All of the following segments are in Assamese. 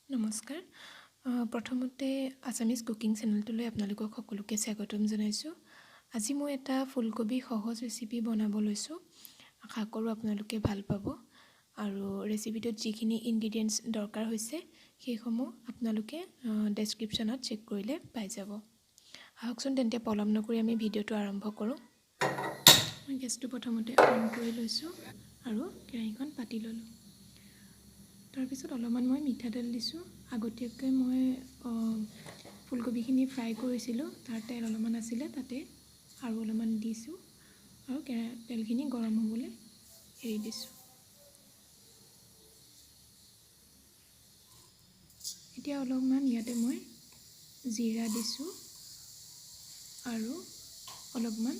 নমস্কাৰ। প্ৰথমতে আছামিজ কুকিং চেনেলটোলৈ আপোনালোকক সকলোকে স্বাগতম জনাইছোঁ। আজি মই এটা ফুলকবি সহজ ৰেচিপি বনাব লৈছোঁ। আশা কৰোঁ আপোনালোকে ভাল পাব আৰু ৰেচিপিটোত যিখিনি ইনগ্ৰিডিয়েণ্টছ দৰকাৰ হৈছে সেইসমূহ আপোনালোকে ডেছক্ৰিপশ্যনত চেক কৰিলে পাই যাব। আহকচোন তেন্তে পলম নকৰি আমি ভিডিঅ'টো আৰম্ভ কৰোঁ। মই গেছটো প্ৰথমতে অন কৰি লৈছোঁ আৰু কেৰাহীখন পাতি ল'লোঁ। তাৰপিছত অলপমান মই মিঠাতেল দিছোঁ। আগতীয়াকৈ মই ফুলকবিখিনি ফ্ৰাই কৰিছিলোঁ, তাৰ তেল অলপমান আছিলে তাতে আৰু অলপমান দিছোঁ আৰু তেলখিনি গৰম হ'বলৈ এৰি দিছোঁ। এতিয়া অলপমান ইয়াতে মই জিৰা দিছোঁ আৰু অলপমান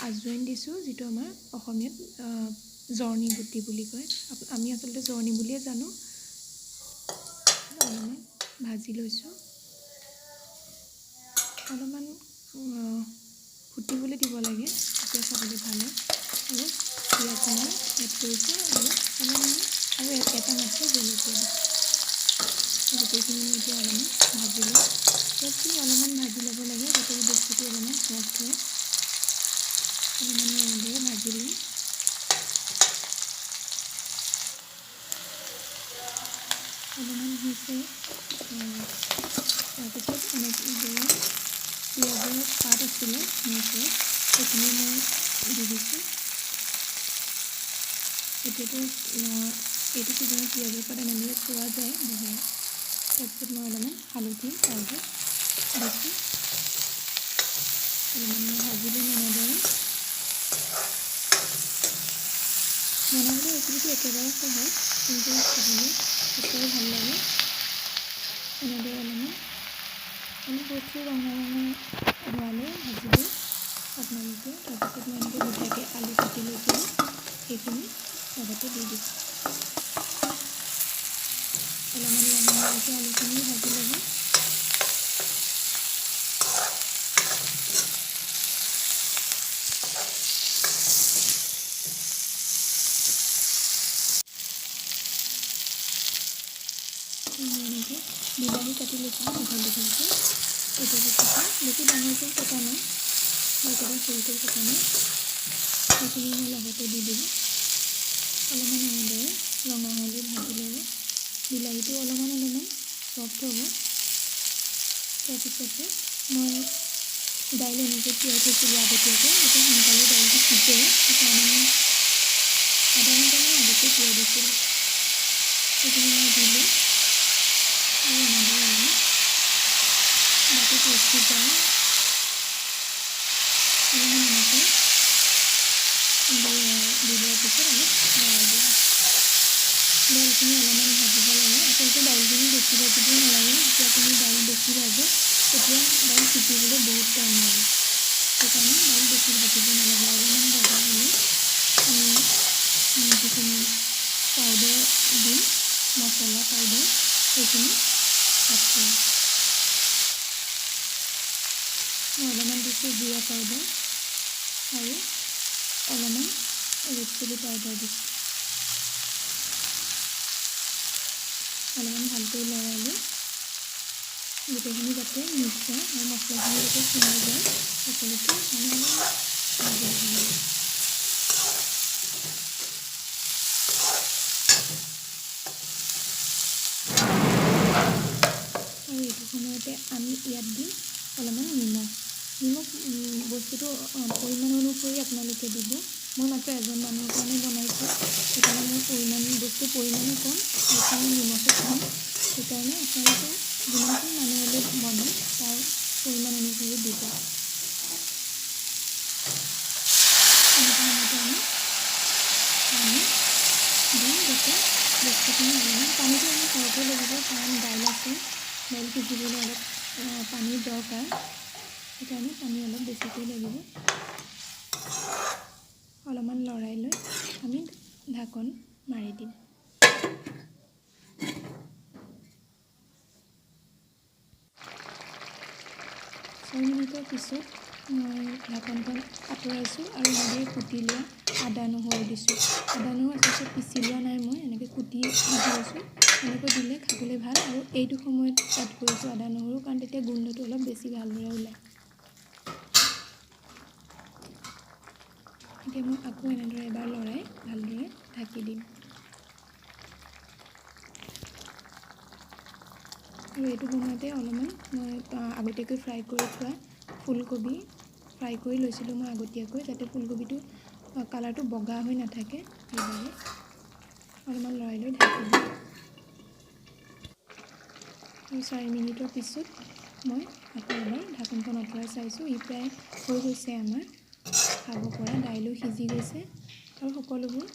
আজৱাইন দিছোঁ, যিটো আমাৰ অসমীয়াত জৰ্ণি গুটি বুলি কয়। আমি আচলতে জৰ্ণি বুলিয়ে জানো। অলপমান ভাজি লৈছোঁ, অলপমান ফুটিবলৈ দিব লাগে, তেতিয়া খাবলৈ ভাল হয়। আৰু পিঁয়াজ মই এড কৰিছোঁ আৰু অলপমান আৰু এটা মাত্ৰ জলকীয়া দিছোঁ। গোটেইখিনি মই এতিয়া অলপমান ভাজি লওঁ। পিঁয়াজখিনি অলপমান ভাজি ল'ব লাগে যাতে বস্তুটো অলপমান চফ্ট হয়। অলপমান এনেদৰে ভাজি লওঁ। অলপমান হৈছে। তাৰপিছত এনেদৰে পিঁয়াজৰ পাত আছিলে মোৰ ওচৰত, সেইখিনি মই দি দিছোঁ। এতিয়াতো এইটো ছিজনত পিঁয়াজৰ পাত এনেদৰে পোৱা যায় বজাৰত। তাৰপিছত মই অলপমান হালধি পাউডাৰ দিছোঁ। অলপমান মই ভাজি ল'ম এনেদৰে। বনাবলৈ ৰেচিপিটো একেবাৰে সহজ, কিন্তু খাবলৈ সঁচাই ভাল লাগে। এনেদৰে অলপমান অলপ বস্তু ৰঙা ৰঙা হোৱালৈ ভাজিব আপোনালোকে। তাৰপিছত মই এনেকৈ গোটাকৈ আলু কাটি লৈছিলোঁ, সেইখিনি লগতে দি দিছোঁ। অলপমান ৰঙা হোৱালৈকে আলুখিনি ভাজি ল'ব। এনেকৈ বিলাহী কাটি লৈছিলোঁ দীঘল দীঘলকৈ। এইটো বস্তুটো বেছি ডাঙৰকৈ কটা নাই, একেবাৰে সৰুকৈ কটা নাই। সেইখিনি মই লগতে দি দিলোঁ। অলপমান এনেদৰে ৰঙা হোৱালৈ ভাজি ল'ব। বিলাহীটো অলপমান অলপমান চফ্ট হ'ব। তাৰপিছতে মই দাইল এনেকৈ তিয়াই থৈছিলোঁ আগতীয়াকৈ, যাতে সোনকালে দাইলটো সিজে। সেইকাৰণে মই আধা ঘণ্টামান আগতে তিয়াই দিছিলোঁ। সেইখিনি মই দিলোঁ আৰু এনেদৰে অলপমান যাতে টেষ্টটো যায় অলপমান এনেকৈ দি লোৱাৰ পিছত অলপ লৰাই দিলোঁ। দাইলখিনি অলপমান ভাজিব লাগে। আচলতে দাইলখিনি বেছি ভাজিব নালাগে। যেতিয়া আপুনি দাইল বেছি ভাজে তেতিয়া দাইল সিজিবলৈ বহুত টাইম লাগে। সেইকাৰণে দাইল বেছি ভাজিব নালাগে। অলপমান ভজা হ'লে আমি যিখিনি পাউডাৰ দিম, মছলা পাউডাৰ, সেইখিনি এড কৰিম। মই অলপমান দিছোঁ জিৰা পাউডাৰ আৰু অলপমান ৰেড চিলি পাউডাৰ দিছোঁ। অলপমান ভালকৈ লৰাই লৈ গোটেইখিনি যাতে মিক্স হয় আৰু মছলাখিনি যাতে সোমাই যায় সকলোতে, মানে অলপমান ভাজি ল'ব লাগে। আৰু এইটো সময়তে আমি ইয়াত দিম অলপমান নিমখ। নিমখ বস্তুটো পৰিমাণ অনুসৰি আপোনালোকে দিব। মই মাত্ৰ এজন মানুহৰ কাৰণে বনাইছোঁ, সেইকাৰণে মোৰ বস্তুৰ পৰিমাণো কম, সেইকাৰণে নিমখো কম। সেইকাৰণে আপোনালোকে যিমানখিনি মানুহলৈ বনায় তাৰ পৰিমাণ অনুসৰি দিব। এনেকুৱা সময়তে আমি পানী দিম যাতে বস্তুখিনি অলপমান পানীটো আমি সৰহকৈ লাগিব, কাৰণ দাইল আছে, দাইল সিজিবলৈ অলপ পানীৰ দৰকাৰ। সেইকাৰণে পানী অলপ বেছিকৈ লাগিব। অলপমান লৰাই লৈ আমি ঢাকন মাৰি দিম। ছয় মিনিটৰ পিছত মই ঢাকনখন আঁতৰাইছোঁ আৰু এনেদৰে কুটি লোৱা আদা নহৰু দিছোঁ। আদা নহৰু আচলতে পিচি লোৱা নাই, মই এনেকৈ কুটি লৈছোঁ। এনেকৈ দিলে খাবলৈ ভাল। আৰু এইটো সময়ত এড কৰিছোঁ আদা নহৰু, কাৰণ তেতিয়া গোন্ধটো অলপ বেছি ভালদৰে ওলায়। এতিয়া মই আকৌ এনেদৰে এবাৰ লৰাই ভালদৰে ঢাকি দিম। আৰু এইটো সময়তে অলপমান মই আগতীয়াকৈ ফ্ৰাই কৰি থোৱা ফুলকবি ফ্ৰাই কৰি লৈছিলোঁ মই আগতীয়াকৈ, যাতে ফুলকবিটো কালাৰটো বগা হৈ নাথাকে সেইবাবে অলপমান লৰাই লৈ ঢাকি দিম। আৰু 4 মিনিটৰ পিছত মই আকৌ এবাৰ ঢাকোনখন আঁতৰাই চাইছোঁ, ই প্ৰায় হৈ গৈছে আমাৰ খাব পৰা। দাইলো সিজি গৈছে আৰু সকলোবোৰ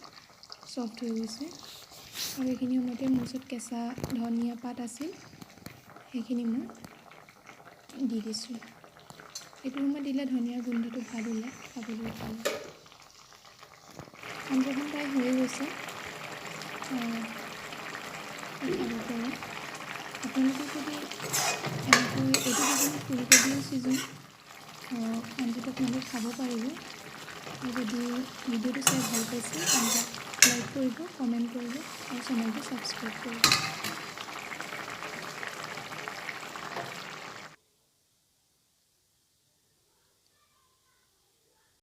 চফ্ট হৈ গৈছে। আৰু এইখিনি সময়তে মোৰ ওচৰত কেঁচা ধনিয়া পাত আছিল, সেইখিনি মই দি দিছোঁ। এইটো সময়ত দিলে ধনিয়াৰ গোন্ধটো ভাল ওলায়, খাবলৈও ভাল হয়। আঞ্জাখন প্ৰায় হৈয়ে গৈছে, খাব পৰা। আপোনালোকে যদি এনেকৈ এইটো ছিজনত ফুলকবিৰ ছিজন, আঞ্জাটো আপোনালোকে খাব পাৰিব। আৰু যদি ভিডিঅ'টো চাই ভাল পাইছে তেন্তে লাইক কৰিব, কমেণ্ট কৰিব আৰু চেনেলটো ছাবস্ক্ৰাইব কৰিব।